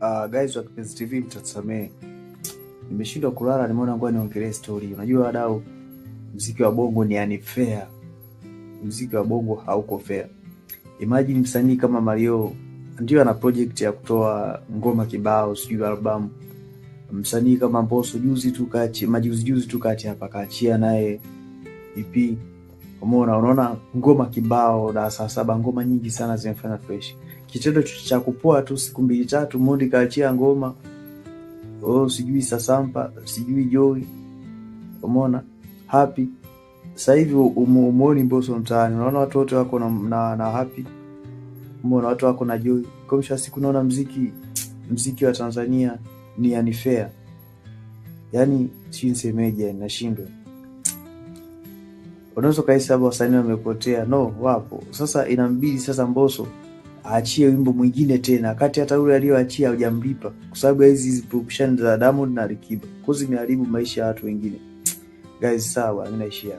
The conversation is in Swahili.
Guys wa Kipenzi TV mtatusamehe, nimeshindwa kulala, nimeona ngoja niongelee story. Unajua wadau, mziki wa bongo ni unfair, mziki wa bongo hauko fair. Imagine msanii kama Mario ndio ana project ya kutoa ngoma kibao, sijui albamu. Msanii kama Mbosso juzi tu kaachi, majuzi juzi tu kati hapa kaachia naye EP. Umeona, unaona ngoma kibao darasa saba, ngoma nyingi sana zimefanya fresh. Kitendo cha kupoa tu siku mbili tatu, Mondi kaachia ngoma, oh, sijui Sasampa, sijui Joy, umeona Happy. Sasa hivi umuoni Mbosso mtaani, unaona watu wote wako na Happy, umeona watu wako na Joy. Kwa mwisho wa siku naona mziki wa Tanzania ni unfair, yaani si nisemeje, yani nashindwa. Unaweza ukahisi labda wasanii wamepotea, no, wapo. Sasa inambidi sasa Mbosso aachie wimbo mwingine tena, kati hata ule aliyoachia hujamlipa kwa sababu ya hizi purukushani za Diamond na Alikiba, kwa zimeharibu maisha ya watu wengine. Guys, sawa, mimi naishia.